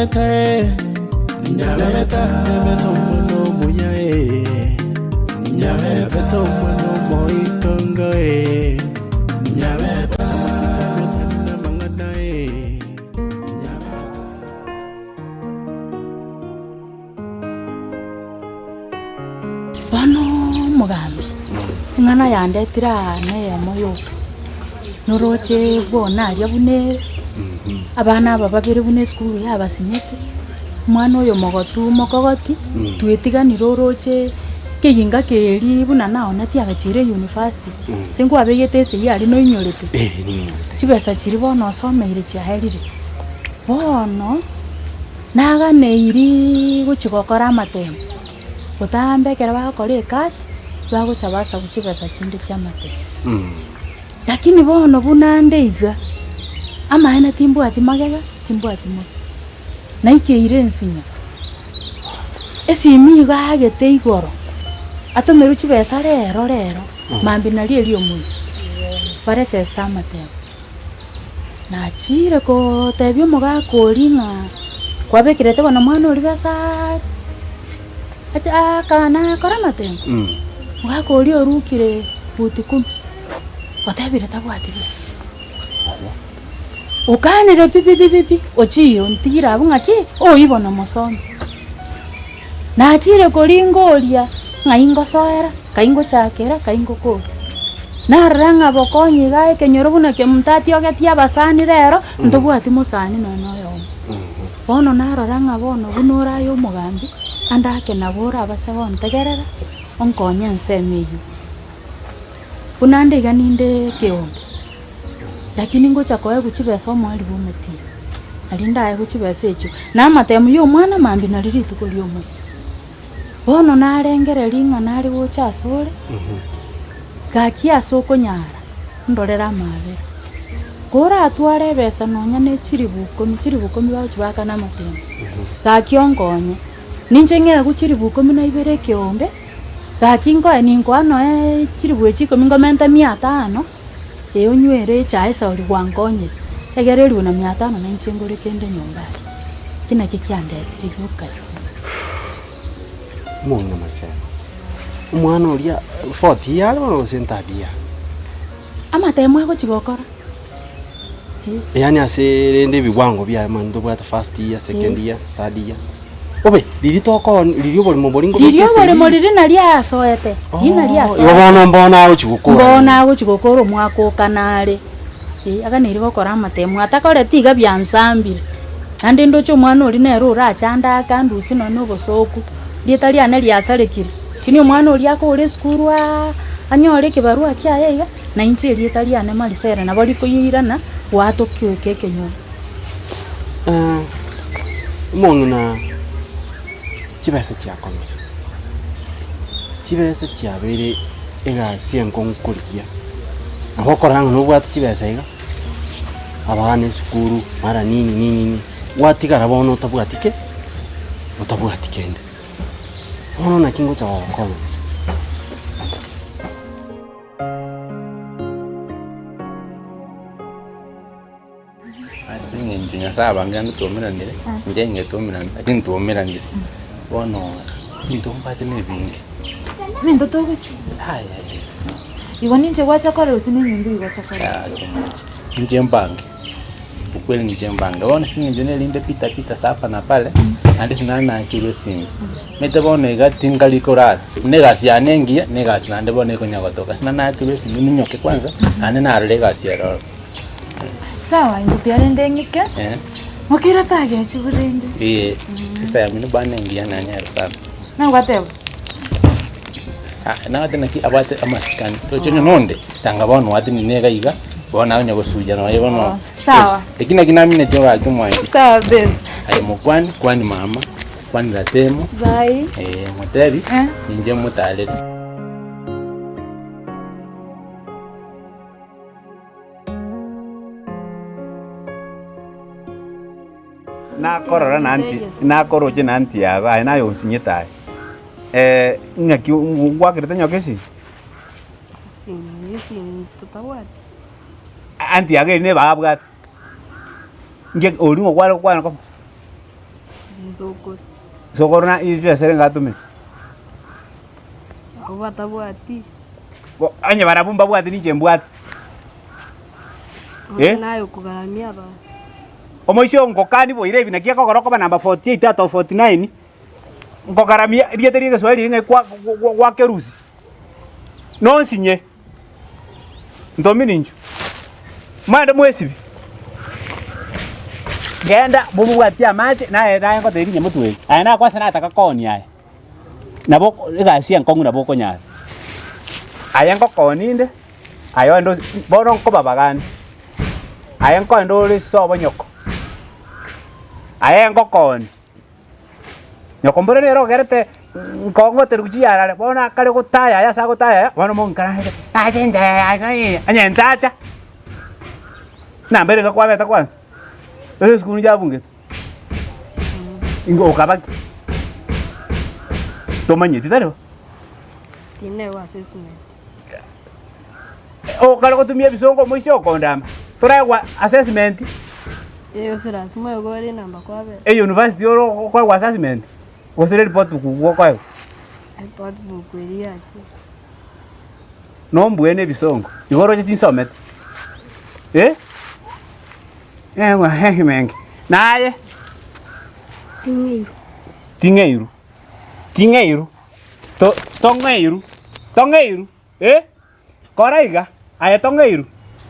Nyabete, Nyabete, Nyabete omwana omuya eh. Nyabete omwana omoitongo eh. Nyabete amasikani otari namang'ana eh. Nyabete. Bono omogambi, eng'ana yandetire aa neyemo yoka, noroche bwona aria buna ere, abana aba babere buna esukuru yabasinyete, omwana oyo omogotu omokogoti, twetiganire oroche ekeginga keria buna naoneti agachire eyunifasiti, ase nkwabegete esegi aria noinyorete, chibesa chiria bono osomeire chiaerire. Bono. Naganeiri gochia gokora amatemo, botambe ekero bagokora ekati, bagocha basabwa chibesa chinde chi'amatemo. Lakini bono buna nde iga, amaene timbwati magega, timbwati motwe, naikeire ensinyo, esimi iga aagete igoro, atomerwe chibesa rero rero, mambia nario erio omoiso, barecheste amatemo. Nachiire kotebia omogaka oria ng'a kwabekerete bono omwana oria besaaa ache akana akore amatemo, omogaka oria orukire buti kumi, otebire tabwati besa. Okanire pi pi pi pi, ochiire ontigire abwo ng'aki oywo bono mosome. Nachire koringa oria, ng'ai ngosoera, kai ngochakera, kai ngokora. Narora ng'a bokonyi iga ekenyoro buna kemonto atiogetie abasani rero, ntobwati mosani nonya na oyomo. Bono narora ng'a bono buna ore aye omogambi, ande ake nabo orabase gontegerera, onkonye ensemo eywo. Buna ande iga ninde ekeombe, lakini ngocha koegwa chibesa omoerio bwa omotienyi, nario ndaegwe chibesa echio, na amatemu ya omwana mambia nario rituko ria omoiso. Bono narengereria ng'a nare gocha asore, gaki ase okonyara, ndorere amaabera. Koratware ebesa nonya ne chilifu ikomi, chilifu ikomi bagochi baakana amatemu, gaki onkonye, ninche ng'egwe chilifu ikomi na ibere ekeombe. Gaki nkoe ninkoa noe chilifu echi ikomi nkomenta mia tano, ee onywere echae esauri gwankonyire, egere eribu na mia tano nainche ngore kende nyomba aria. Eki nakio kiandetire gioka igo. Omong'ina Marisela, omwana oria fourth year are bono gose third year? Amatemo agochia gokora, eh. Yaani ase rende ebiwango biaye mani ntobwate first year, second year, third year. Obe, riria tokoonia riria oboremo boria nkobeka Riria oboremo esegi. riria nario asoete, riria nario Igo asoete. bono mbono agochi gokora. Mbono agochi gokora omwaka okana are, eh, aganeiri gokora amatemo, atakoreti iga biansambire. Naende ndoche omwana oria nere orachande ake andusie nonye na obosoku, rieta riane riasarekire, lakini omwana oria akore esukuru aaaa anyore ekebarua kiaye iga, na inche erieta riane Marisela nabo rikoirana goatokia eke ekenyoro. Omong'ina chibesa chiakomire, chibesa chiabeire egasi enkong'u korigia, nabo okorora ng'a nobwate chibesa iga, abana esukuru, mara nini nini nini, gwatigara bono otabwati ki? Otabwati kende. Bono naki ngocha gogokonya gose? Ase eng'encho Nyasaye abangire ande twaumeranire, inche inche twaumerana, lakini twaumeranire, bono ebinto mbwate na ebinge. Ebinto togochia? Ayayaya. Igo ninche gwacha korora gose na enyomba eywo gwacha korora? Yaya omoche, inche mbange, ukweli ninche mbange, bono ase eng'encho nerinde pita pita ase hapa na pale, naende sinanakirwe esimi, omanyete bono iga tingari korara, buna egasi yane engiya, na egasi naende bono ekonya gotoka, sinanakirwe esimi minyoke kwanza, naende narora egasi ere ororo. Sawa inche tiga rende ng'ike, Eh. mokeire tagechigu rende. Eeh, sister yamino bana engiya nanyare sana. Nagwateba? Ah, nagoteba naki abwate amasikani, toche onye nonde, tanga bono gwatini niga iga, bono aye onye gosuja nonya bono. Oh, sawa. Eki naki namineti ogake omwanchi. Sawa babe. Aye mokwani, kwani mama, kwani ratemo, Bye. eh, motebi, Eh. ninche motarere. Nakorora na aunty, nakoroche na aunty yago aye naye onsinyete aye, ng'aki ngwakerete nyoka esimi? Esimi, esimi totabwati. Aunty yago eri neba abwate, nki oria ng'o kware gokwana komo. Ensokoro. Sokoro na chibesa ere ngatumire. Abwo batabwati. Bo onye barabwo mbabwati ninche mbwate. Eh? Naye okogaramia abanto. Omoisia ongokani boire ebi naki ekogera okoba number 48 out of 49, nkogaramia rieta ria egeswahili ng'a kwa gwa gwakerusia, nonsinye, ntomi ninchu, mwende mwesibi, genda mobobwatie amache naye naye ngotebi rinya motwe eye, aye nakwase nataka koonia aye, nabo egasi enkong'u nabo okonyara. Aye ngokoonia inde, aye ogende osi bono nkobabagani. Aye nkoenda ore sobo nyoko, aye ngokooni, nyoko mbore nere ogerete nkongoterwa chiyarare bono akare gotayaya ase agotayaya bono monkaransete ache inche onye ntacha, nambere iga kwabete kwanza, ase esukuru njabungete, ingo okaba ki? Tomanyeti tari bo? Tinegwa assessment. Okare gotumia ebisongo omoisia okondama, toraegwa assessment. Ee ase lasima oegwe enamba kwabera. Eyunivasiti ore okoegwa assessment, gose report book gokoegwa. Report book eria yachire. Nombue na ebisongo, igo oroche tinsometi, eh? Naye? Ting'eiru. Ting'eiru, ting'eiru, to tong'eiru, tong'eiru. Eh, kora iga, aye tong'eiru,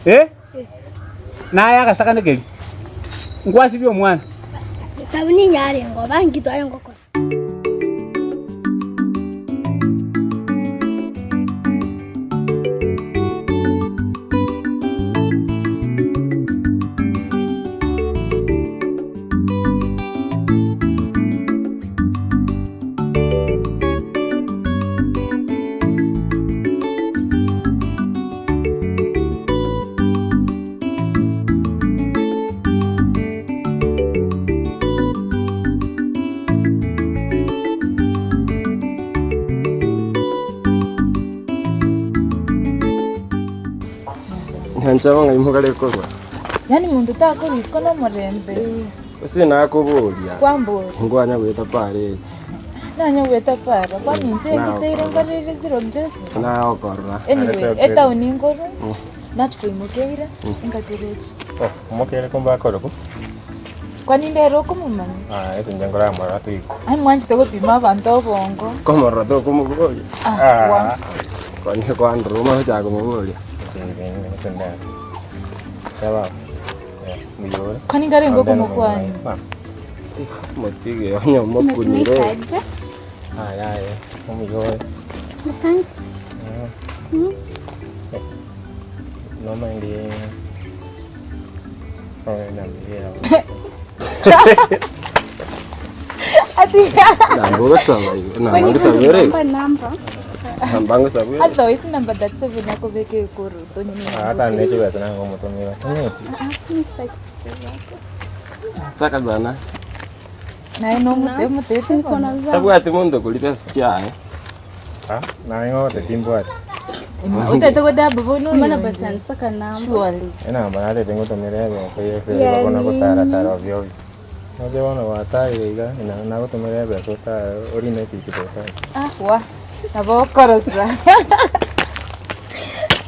eh, naye agasakane keria, nkwasibia omwana. Esabuni yarenge oba nki twarenge gokora. Nyanchama ng'ai mogare korwa? Yaani monto takorwa isiko nomorembe. Gose nakoboria, Kwamboria. ngwanya goeta para eye. Nanye goeta para, kwani inche ngiteire nkorere zero ngese. Nagokorora. Anyway, etown nkorwa, nachia koimokia eira, engaterechi. Oh, omokere kumbe akorokwa? Kwani ndere okomomanya? Ah, ase inche nkoramorora toigwe. Aye mwanchete gopima abanto obongo. Komorora tokomoboria. Ah, wa. Kwani kwandora omanye gochaka komoboria. Ase ndere. Shabab. Mbuya ore. Kwani nkarenge okomokwania? Motige onye omokunire. Aye aye, omuya ore. Asante. Nomaindi Ati Namba ogosaba igo, namba ngosabere. Namba namba. Namba ngosabere. Otherwise number 37 akobeka ekoro tonyene. Hata nechibesa nange omotomera. Tonyeti. Ah, mimi sitaki pesa zako. Chaka zana. Naye nomote motete Niko na zangu. Tabwati monto kori besa chiaye. Ah, naye ng'ote timbwati. Otete godaba bono. Mbona basi anataka namba? Surely. Enamba natete ngotomera ebesa ye Yeah, bono ni- gotaratara ovyo ovyo. Noche bono gwatarire iga, nagotomera ebesa otare orine epikipiki otare. Ah, wa. Nabo okorosa.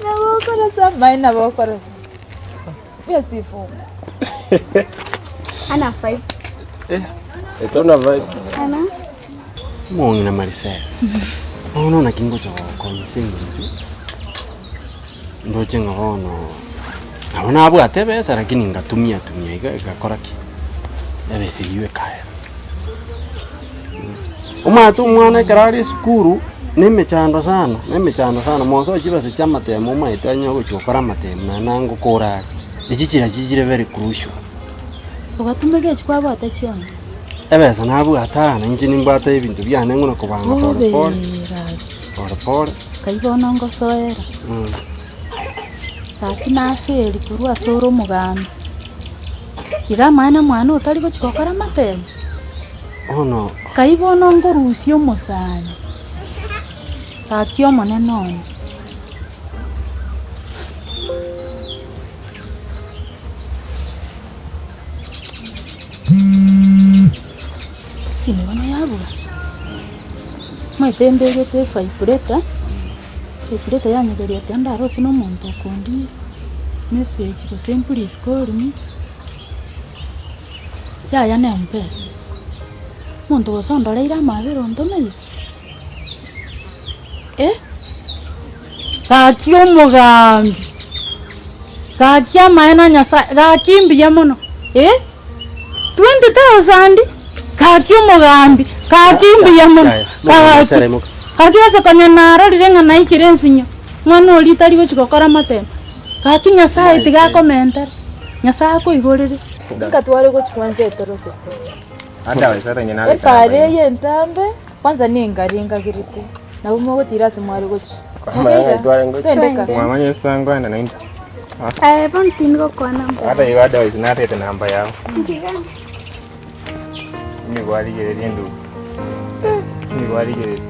Nabo okorosa, mae nabo okorosa. Bia sifungu. Ana vibes. Ese una vibes. Ana. Omong'ina Marisela, bono naki ngocha gogokonya ase eng'encho ndoche ng'a bono nabo nabwate ebesa lakini ngatumia tumia iga egakora ki? Ebesa eywo ekaera. Omanyete omwana ekero are esukuru, na emechando sana, na emechando sana, mosoe chibesa chia amatemo omanyete onye ogochia gokora amatemo naende nangokora are, echi chira chichire very crucial. Ogatumeka echi kwabwate chionsi. Ebesa nabwate aa, nainche nimbwate ebinto biane ng'una kobanga pole pole, Obera aki. pole pole. Kai bono ngosoera. Gaki naferi korwa ase ore omogambi. Iga amaene mwane otari gochia gokora amatemo? Bono. Kai bono ngorusia omosani. Gaki omonene one. Esimi bono yabuga, omanyete mbegete evibrator, evibrator yanyegeria tiga ndarose na omonto okondi message gose please call me, yaya na mpesa. Omonto gose ondoreire amabera ontomeire, eh. Gaki omogambi, gaki amaene a Nyasaye, gaki mbuya mono, eh, 20,000, gaki omogambi, gaki mbuya mono, gaki, gaki ase konya narorire ng'a naikire ensinyo, mwana oria tari gochi gokora amatemo, gaki Nyasaye tiga akomentere, Nyasaye akoigorere. Nkatware gochia kwanza etorosete. Epaara eye entambe, kwanza nengari engagerete, nabo mogotira ase mware gochia. Mokeira, twende ka. Mama Yesu tangwana naintwe. Aye bono tindi gokwana mbuya. Hata igo otherwise natete namba yao. Ndigana. Nigo arigereria endugu. Nigo arigereria.